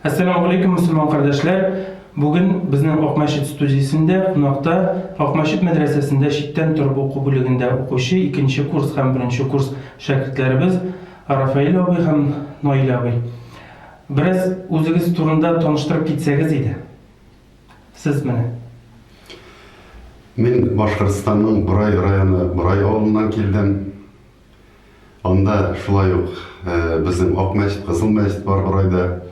Әссәламү галәйкүм, мөселман кардәшләр! Бүген безнең Ак мәчет студиясендә кунакта Ак мәчет мәдрәсәсендә читтән торып уку бүлегендә укучы икенче курс һәм беренче курс шәкертләребез Рафаэль абый һәм Наил абый. Бераз үзегез турында таныштырып китсәгез иде. Сез менә. Мин Башкортстанның Борай районы Борай авылыннан килдем. Анда шулай ук безнең Ак мәчет, Кызыл мәчет бар Борайда.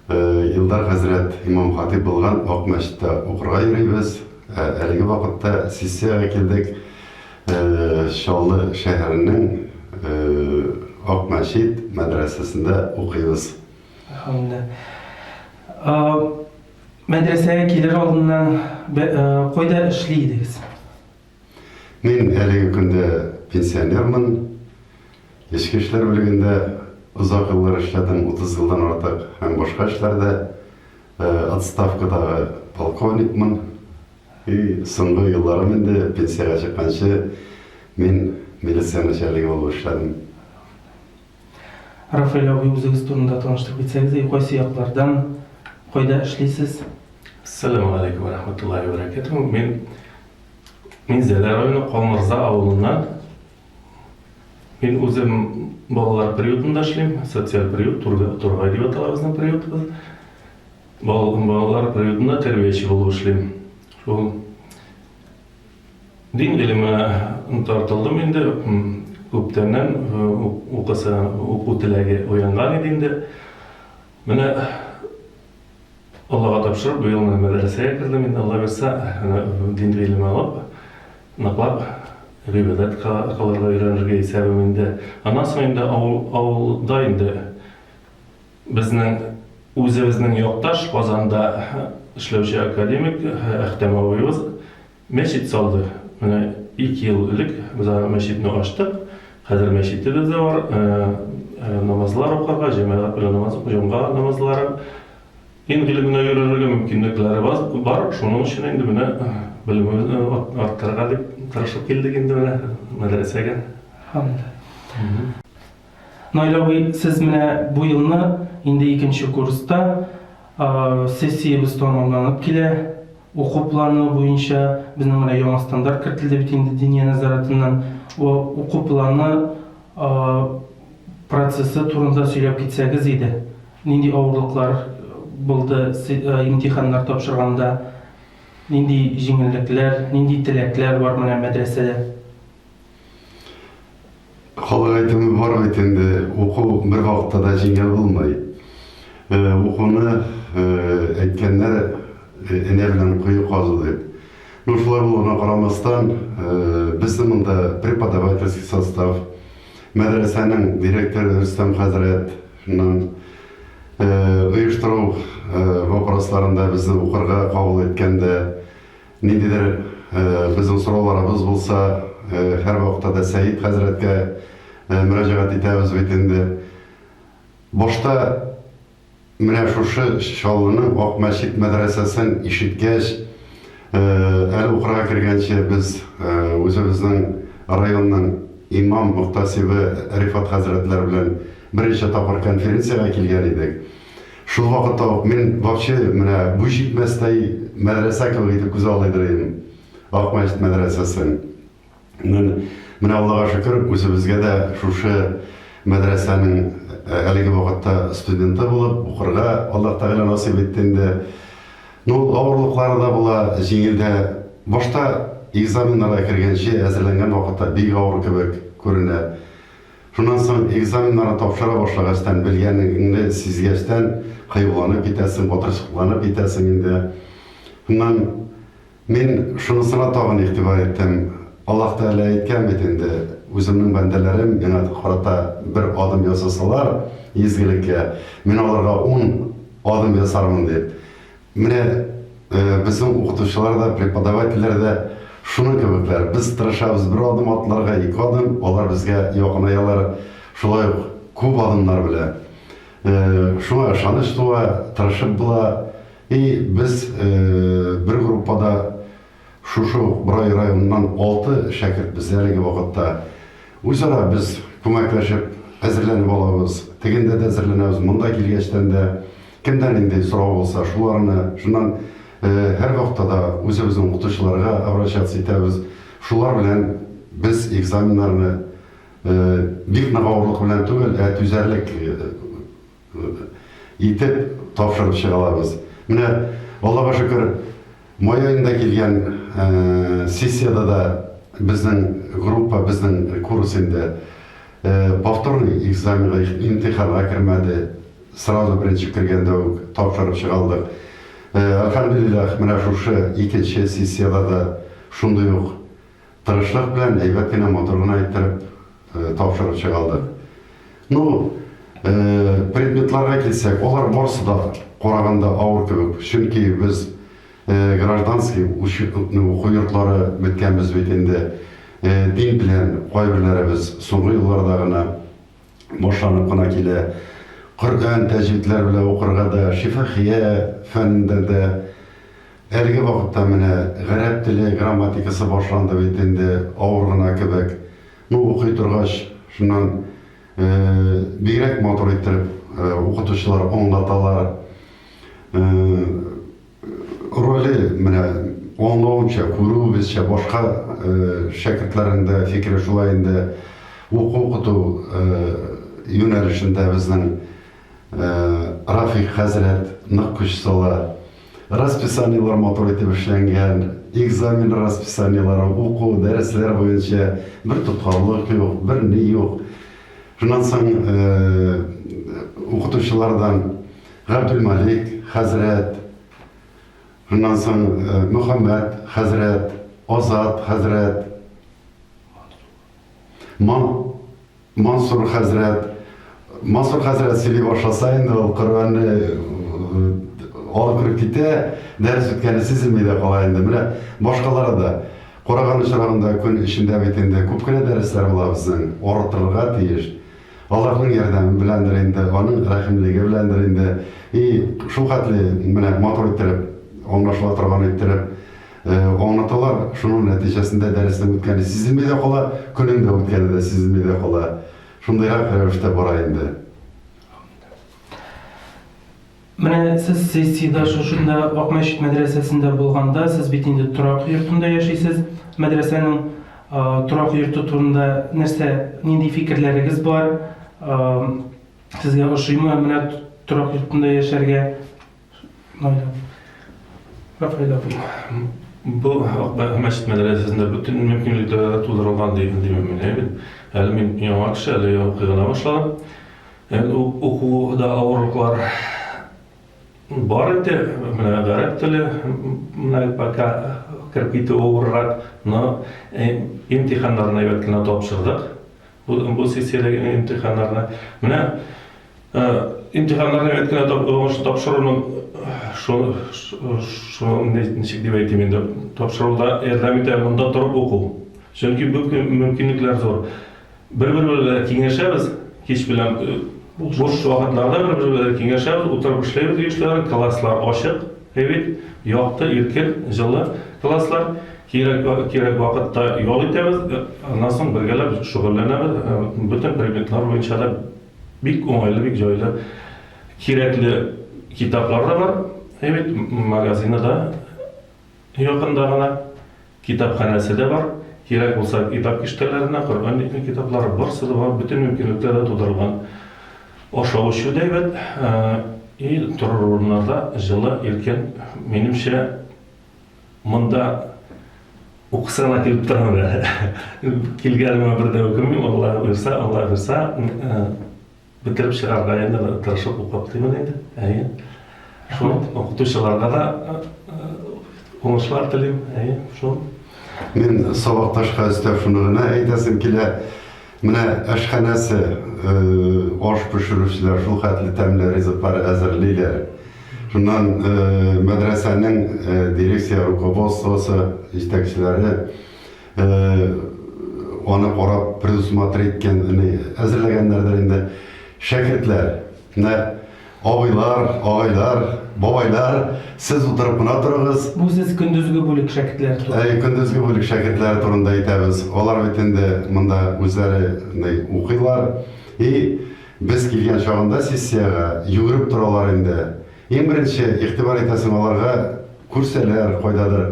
Илдар хәзрәт имам-хатыйб булган Ак мәчеттә укырга йөрибез. Әлеге вакытта сессиягә килдек. Чаллы шәһәренең Ак мәчет мәдрәсәсендә укыйбыз. Әлхәмдүлилләһ. Мәдрәсәгә килер алдыннан кайда эшли идегез? Мин әлеге көндә пенсионермын. Эчке эшләр бүлегендә озак еллар эшләдем, 30 елдан артык һәм башка эшләрдә. Отставкадагы полковникмын. И соңгы елларым инде пенсиягә чыкканчы мин милиция начальнигы булып эшләдем. Рафаэль абый, үзегез турында таныштырып китсәгез, и кайсы яклардан, кайда эшлисез? Ассаламу алейкум ва рахматуллахи ва баракатуһ. Мин Минзәлә районы Калмырза авылыннан. Мин үзем балалар приютында эшлим, социаль приют, Тургай дип атала безнең приютыбыз. Балалар приютында тәрбияче булып эшлим. Шул дин гыйлеменә тартылдым инде. Күптәннән укысы, уку теләге уянган иде инде. Менә Аллага тапшырып, быел менә мәдрәсәгә кердем инде, Алла бирсә, менә дин гыйлеме алып, ныклап гыйбадәт кылырга өйрәнергә исәбем инде. Аннан соң инде авыл, авылда инде безнең үзебезнең якташ Казанда эшләүче академик Әхтәм абыебыз Мәчет салды. Менә 2 ел элек без аны мәчетне ачтык. Хәзер мәчетебез дә бар. Намазлар укырга, җәмәгать белән намаз уку, җомга намазлары. Дин гыйлеменә өйрәнергә мөмкинлекләре бар. Шуның өчен инде менә белемебезне арттырырга дип тырышып килдек инде менә мәдрәсәгә. Әлхәмдүлилләһ. Наил абый, сез менә бу елны инде икенче курста, сессиябез тәмамланып килә. Уку планы буенча безнең менә яңа стандарт кертелде бит инде Диния нәзаратыннан. Уку планы процессы турында сөйләп китсәгез иде. Нинди авырлыклар булды имтиханнар тапшырганда? Нинди җиңеллекләр, нинди теләкләр бар менә мәдрәсәдә? Халык әйтеме бар бит инде, уку бервакытта да җиңел булмый. Укуны әйткәннәр энә белән кое казу дип. Ну, шулай булуына карамастан, безнең монда преподавательский состав, мәдрәсәнең директоры Рөстәм хәзрәт, шуннан оештыру вопросларында безне укырга кабул иткәндә, Ниндидер безнең сорауларыбыз булса, һәрвакытта да Сәет хәзрәткә мөрәҗәгать итәбез бит инде. Башта менә шушы Чаллының Ак мәчет мәдрәсәсен ишеткәч, әле укырга кергәнче без үзебезнең районның имам-мөхтәсибе Рифат хәзрәтләр белән берничә тапкыр конференциягә килгән идек. Шул вакытта ук мин вообще менә буй җитмәстәй мәдрәсә кебек итеп күз алдыйдыр идем Ак мәчет мәдрәсәсен. Менә Аллага шөкер, үзебезгә дә шушы мәдрәсәнең әлеге вакытта студенты булып укырга Аллаһ Тәгалә насыйп итте инде. Ну, авырлыклары да була, җиңел дә. Башта экзаменнарга кергәнче әзерләнгән вакытта бик авыр кебек күренә. Шуннан соң экзаменнарны тапшыра башлагачтан, белгәнеңне сизгәчтән, кыюланып китәсең, батырчыкланып китәсең инде. Шуннан мин шунысына тагын игътибар иттем. Аллаһ Тәгалә әйткән бит инде, үземнең бәндәләрем миңа карата бер адым ясасалар изгелеккә, мин аларга ун адым ясармын дип. Менә безнең укытучылар да, преподавательләр дә шуның кебекләр. Без тырышабыз бер адым атларга, ике адым, алар безгә якынаялар шулай ук күп адымнар белән. Шуңа ышаныч туа, тырышып була. И без бер группада Шушы ук Борай районыннан алты шәкерт без әлеге вакытта. Үзара без күмәкләшеп әзерләнеп алабыз. Тегендә дә әзерләнәбез, монда килгәчтән дә. Кемдә нинди сорау булса, шуларны, шуннан һәрвакытта да үзебезнең укытучыларга обращаться итәбез. Шулар белән без экзаменнарны бик нык авырлык белән түгел, ә түзәрлек итеп тапшырып чыга алабыз. Менә, Аллага шөкер, май аенда килгән сессиядә дә безнең группа, безнең курс инде повторный экзаменга, имтиханга кермәде. Сразу беренче кергәндә үк тапшырып чыга алдык. Әлхәмдүлилләһ, менә шушы икенче сессиядә дә шундый ук тырышлык белән, әйбәт кенә, матур гына иттереп тапшырып чыга алдык. Ну, предметларга килсәк, алар барысы да караганда авыр кебек. Чөнки без гражданский уку йортлары беткәнбез бит инде. Дин белән кайберләребез соңгы елларда гына башланып кына килә. Коръән тәҗвидләр белән укырга да, шифахия фәнендә дә. Әлеге вакытта менә гарәп теле грамматикасы башланды бит инде, авыр гына кебек. Ну, укый торгач, шуннан бигрәк матур иттереп укытучылар аңлаталар. Роле, менә аңлавымча, күрүебезчә, башка шәкертләрнең дә фикере шулай инде, уку-укыту юнәлешендә безнең Рафик хәзрәт нык көч сала. Расписаниеләр матур итеп эшләнгән, экзамен расписаниеләре, уку, дәресләр буенча бер тоткарлык юк, бер ни юк. Шуннан соң укытучылардан Габделмалик хәзрәт, шуннан соң Мөхәммәт хәзрәт, Азат хәзрәт, Ман, Мансур хәзрәт. Мансур хәзрәт сөйли башласа инде ул Коръәнне алып кереп китә, дәрес үткәне сизелми дә кала инде. Менә башкалары да. Караган очрагында көн эчендә бит инде күп кенә дәресләр була безнең, арытырырга тиеш. Аллаһның ярдәме беләндер инде, аның рәхимлеге беләндер инде. И шул хәтле менә матур иттереп, аңлашыла торган иттереп аңлаталар. Шуның нәтиҗәсендә дәреснең үткәне сизелми дә кала, көнең дә үткәне дә сизелми дә кала. Шундыйрак рәвештә бара инде. Менә сез сессиядә шушында Акмәчет мәдрәсәсендә булганда, сез бит инде торак йортында яшисез. Мәдрәсәнең торак йорты турында нәрсә, нинди фикерләрегез бар? Сезгә ошыймы менә торак йортында яшәргә? Рафаэль абый. Бу Акмәчет мәдрәсәсендә бөтен мөмкинлекләр дә тудырылган димем мин, әйе бит. Әле мин яңа кеше, әле укый гына башладым. Енді укуда авырлыклар бар инде. Менә гарәп теле менә пока кереп китү авыррак, но имтиханнарны әйбәт кенә тапшырдык. Бу сессиядәге имтиханнарны. Менә имтиханнарны әйбәт кенә уңышлы тапшыруның шул шул ничек дип әйтим инде, тапшыруда ярдәм итә монда торып уку. Чөнки бөтен мөмкинлекләр зур. Бер-бер белән киңәшәбез, кич белән буш вакытларда бер-бер белән киңәшәбез, утырып эшләйбез өй эшләрен, класслар ачык, әйбит, якты, иркен, җылы класслар. Кирәк, кирәк вакытта ял итәбез, аннан соң бергәләп шөгыльләнәбез. Бөтен предметлар буенча да бик уңайлы, бик җайлы. Кирәкле китаплар да бар, әйбит, магазины да Якында гына китапханәсе дә бар. Кирәк булса, китап киштәләренә, Коръән китаплары, барсы да бар, бөтен мөмкинлекләр дә тудырылган. Ашау-эчү дә әйбәт, и торыр урыннар да җылы, иркен. Минемчә, монда укысы гына килеп тора менә. Килгәнемә бер дә үкенмим, Алла боерса, Алла боерса, Бетереп чыгарга инде тырышып укып димен инде. Әйе. Шул укытучыларга да уңышлар телим. Әйе, шул. Мин сабакташка өстәп шуны гына әйтәсем килә. Менә ашханәсе, аш пешерүчеләр шул хәтле тәмле ризыклар әзерлиләр. Шуннан мәдрәсәнең дирекция руководствосы, җитәкчеләре Аны карап, предусмотреть иткән, әзерләгәннәрдер инде. Шәкертләр, менә абыйлар, агайлар, бабайлар, сез утырып кына торыгыз. Бу сез көндезге бүлек шәкертләре турында. Әй, көндезге бүлек шәкертләре турында әйтәбез. Алар бит инде монда үзләре укыйлар. И без килгән чагында сессиягә йөгереп торалар инде. Иң беренче игътибар итәсең аларга, күрсәләр, кайдадыр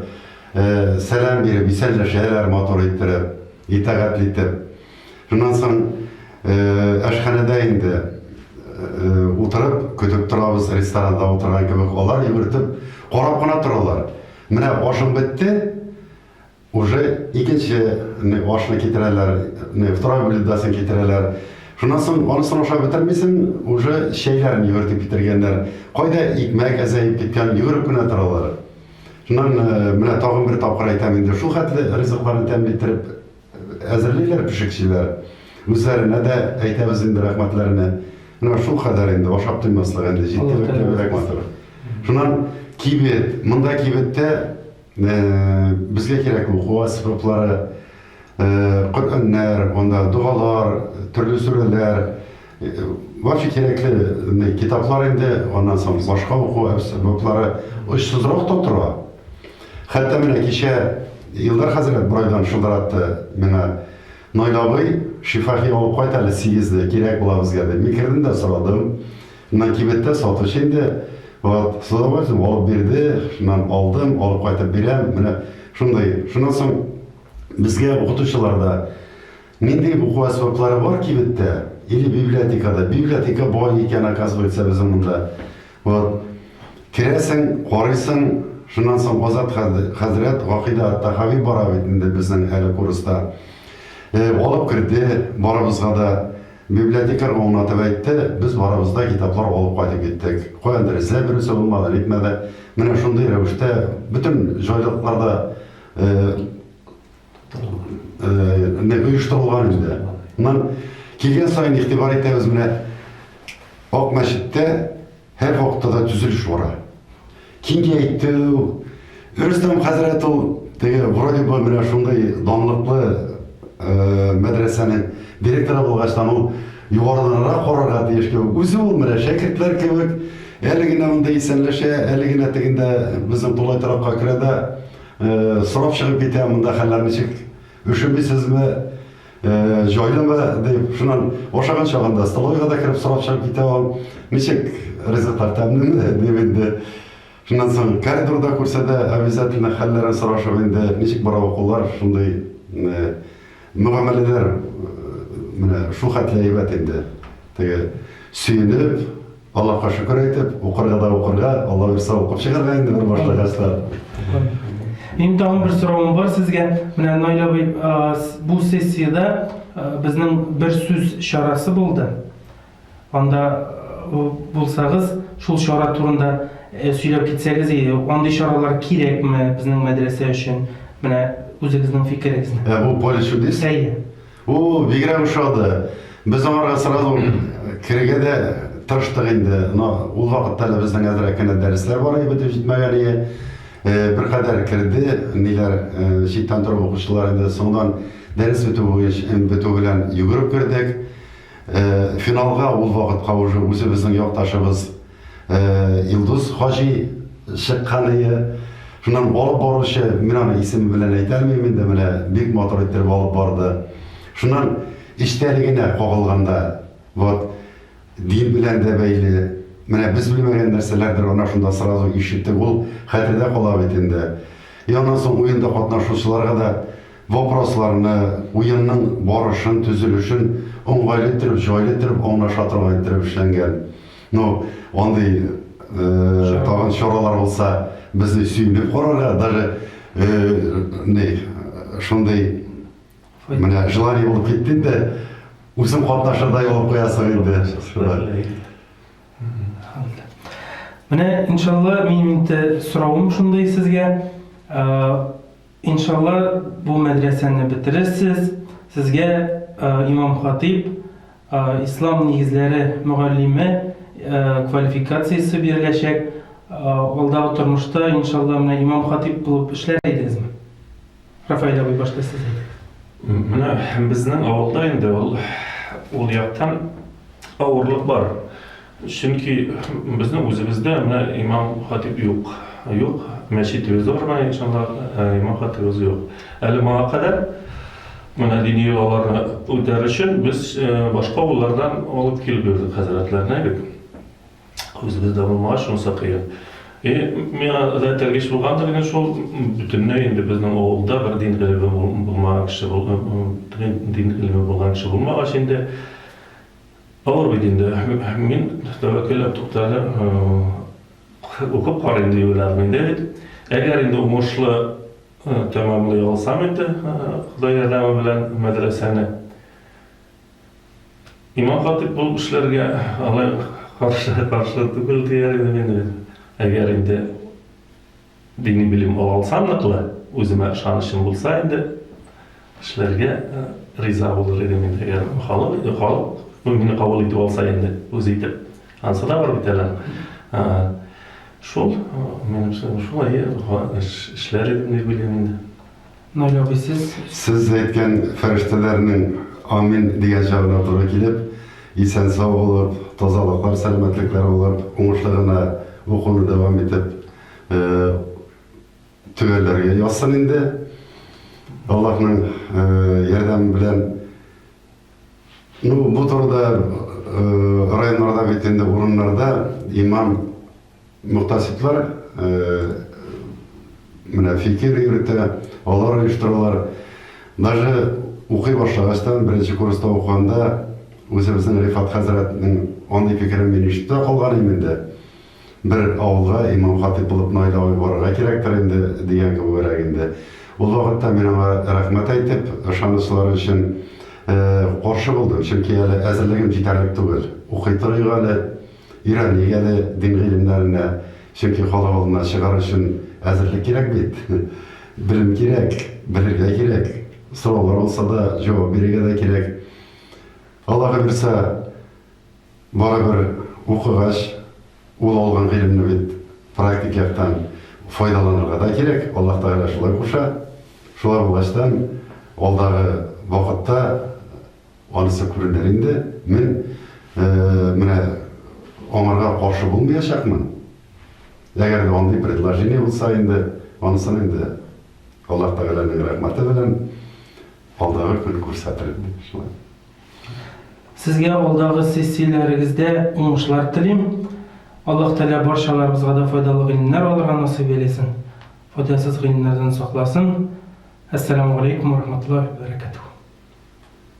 сәлам биреп, исәнләшәләр матур иттереп, итагатьле итеп. Шуннан соң ашханәдә инде утырып көтеп торабыз, ресторанда утырган кебек, алар йөгертеп карап кына торалар. Менә ашың бетте, уже икенче ашны китерәләр, второй блюдосын китерәләр. Шуннан соң анысын ашап бетермисең, уже чәйләрен йөгертеп китергәннәр. Кайда икмәк әзәеп киткән, йөгереп кенә торалар. Шуннан менә тагын бер тапкыр әйтәм инде, шул хәтле ризыкларны тәмле иттереп әзерлиләр пешекчеләр. Үзләренә дә әйтәбез инде рәхмәтләрне. Менә шул кадәр инде ашап туймаслык инде, җитте бик матур. Шуннан кибет, монда кибеттә безгә кирәкле уку әсбаплары, Коръәннәр, анда догалар, төрле сүрәләр, вообще кирәкле китаплар инде, аннан соң башка уку әсбаплары очсызрак та тора. Хәтта менә кичә Илдар хәзрәт Борайдан шылтыратты миңа, Наил абый, шифахи алып кайт әле сигезне, кирәк була безгә, дип. Мин кердем дә сорадым. Шуннан кибеттә сатучы инде, вот, с удовольствием алып бирде, шуннан алдым, алып кайтып бирәм, менә шундый. Шуннан соң безгә укытучылар да, нинди уку әсбаплары бар кибеттә или библиотекада, библиотека бай икән, оказывается, безнең монда. Вот, керәсең, карыйсың, шуннан соң Азат хәзрәт Гакыйдә ат-Тахави бара бит инде безнең әле курста. Алып керде барыбызга да. Библиотекарь аңлатып әйтте, без барыбыз да китаплар алып кайтып киттек. Каяндыр эзләп йөрүсе булмады, нитмәде. Менә шундый рәвештә бөтен җайлыклар да оештырылган инде. Моннан килгән саен игътибар итәбез, менә Ак мәчеттә Һәр вакытта да төзелеш бара. Киңәйтү. Рөстәм хәзрәт ул теге вроде бы менә шундый данлыклы мәдрәсәнең директоры булгачтан ул югарыданрак карарга тиеш кебек. Үзе ул менә шәкертләр кебек әле генә монда исәнләшә, әле генә тегендә безнең тулай торакка керә дә сорап чыгып китә, монда хәлләр ничек, өшемисезме? Җайлымы дип, шуннан ашаган чагында столовыйга да кереп сорап чыгып китә ул. Ничек ризыклар тәмлеме дип инде. Шуннан соң коридорда күрсә дә обязательно хәлләрен сорашып инде, ничек бара укулар, шундый мөгамәләләр менә шул хәтле әйбәт инде. Теге сөенеп, Аллаһка шөкер әйтеп, укырга да укырга, Алла бирсә укып чыгарга инде бер башлагачлар. Минем тагын бер соравым бар сезгә. Менә Наил абый, бу сессиядә безнең бер сүз чарасы булды. Анда булсагыз, шул чара турында сөйләп китсәгез иде. Андый чаралар кирәкме безнең мәдрәсә өчен? Менә үзегезнең фикерегезне. Ә бу Поле чудес? Әйе. О, бигрәк ошады. Без аңарга сразу керергә дә тырыштык инде. Но ул вакытта әле безнең әзрәк кенә дәресләр бар иде, бетеп җитмәгән иде. Э, беркадәр керде, ниләр, э, читтән торып укучылар инде. Соңдан дәрес бетү буенча, э, бетү белән йөгереп кердек. Финалга ул вакытка уже үзебезнең якташыбыз Илдус хаҗи чыккан ие. Шуннан алып баручы, мин аны исеме белән әйтә алмыйм инде, менә бик матур иттереп алып барды. Шуннан эчтәлегенә кагылганда, вот, дин белән дә бәйле, менә без белмәгән нәрсәләрдер, ана шунда сразу ишеттек, ул хәтердә кала бит инде. И аннан соң уенда катнашучыларга да вопросларны, уенның барышын, төзелешен уңайлы иттереп, җайлы иттереп, аңлаша торган иттереп эшләнгән. Ну, андый э, тагын чаралар булса, безне сөенеп карарга, даже э, ни, шундый менә желание булып китте инде. Үзем катнашырдай булып куясың инде. Шулай. Менә, иншалла, минем инде соравым шундый сезгә. Э, иншалла, бу мәдрәсәне бетерерсез. Сезгә э, имам-хатиб Ислам нигезләре мөгаллиме квалификациясе биреләчәк. Алдагы тормышта, иншалла, менә имам-хатиб булып эшләр идегезме? Рафаэль абый, башта сез әйтегез. Менә безнең авылда инде ул ул яктан авырлык бар. Чөнки безнең үзебездә менә имам-хатиб юк. Юк, мәчетебез бар, менә иншалла, имам-хатибыбыз юк. Әле моңа кадәр менә дини йолаларны үтәр өчен без башка авыллардан алып килеп йөрдек хәзрәтләрне бит. Үзебездә булмагач, шунысы кыен. И миңа да этәргеч булгандыр инде шул, бөтенләй инде безнең авылда бер дин гыйлеме булмаган кеше, дин гыйлеме булган кеше булмагач инде, авыр бит инде. Мин тәвәккәлләп туктале, укып карыйм дип уйладым инде бит. Әгәр инде уңышлы тәмамлый алсам инде, Ходай ярдәме белән мәдрәсәне, Имам хатип булып эшләргә алай каршы каршы түгел дияр идем инде. Әгәр инде дини белем ала алсам ныклы, үземә ышанычым булса инде, эшләргә риза булыр идем инде. Әгәр халык, халык мине кабул итеп алса инде, үзе итеп. Ансы да бар бит әле. Шул, минем шулай эшләр идем дип уйлыйм инде. Наил абый, сез? Сез әйткән фәрештәләрнең амин дигән чагына туры килеп, исән-сау булып, тазалыклар, сәламәтлекләр булып, уңышлы гына укуны дәвам итеп, төгәлләргә язсын инде. Аллаһның ярдәме белән. Ну, бу турыда районнарда бит инде урыннарда имам Мөхтәсибләр менә фикер йөртә, алар оештыралар. Даже укый башлагачтан, беренче курста укыганда, үзебезнең Рифат хәзрәтнең андый фикерен мин ишетеп тә калган идем инде. Бер авылга имам-хатыйп булып Наил абый барырга кирәктер инде, дигән кебегрәк инде. Ул вакытта мин аңа рәхмәт әйтеп, ышанычлары өчен каршы булдым, чөнки әле әзерлегем җитәрлек түгел. Укый торыйк әле. Өйрәник әле дин гыйлемнәренә, чөнки халык алдына чыгар өчен әзерлек кирәк бит. Белем кирәк, белергә кирәк. Сораулар булса да, җавап бирергә дә кирәк. Аллаһы бирсә, барыбер укыгач, ул алган гыйлемне бит практик яктан файдаланырга да кирәк. Аллаһ Тәгалә шулай куша. Шулай булгачтан, алдагы вакытта Анысы күренер инде. Мин менә аңарга каршы булмаячакмын. Әгәр дә андый предложение булса инде, анысын инде Аллаһ Тәгаләнең рәхмәте белән алдагы көн күрсәтер инде. Шулай. Сезгә алдагы сессияләрегездә уңышлар телим. Аллаһ Тәгалә барчаларыбызга да файдалы гыйлемнәр алырга насыйп әйләсен. Файдасыз гыйлемнәрдән сакласын. Әссәламү галәйкүм вә рахматуллаһи вә бәрәкәтүһ.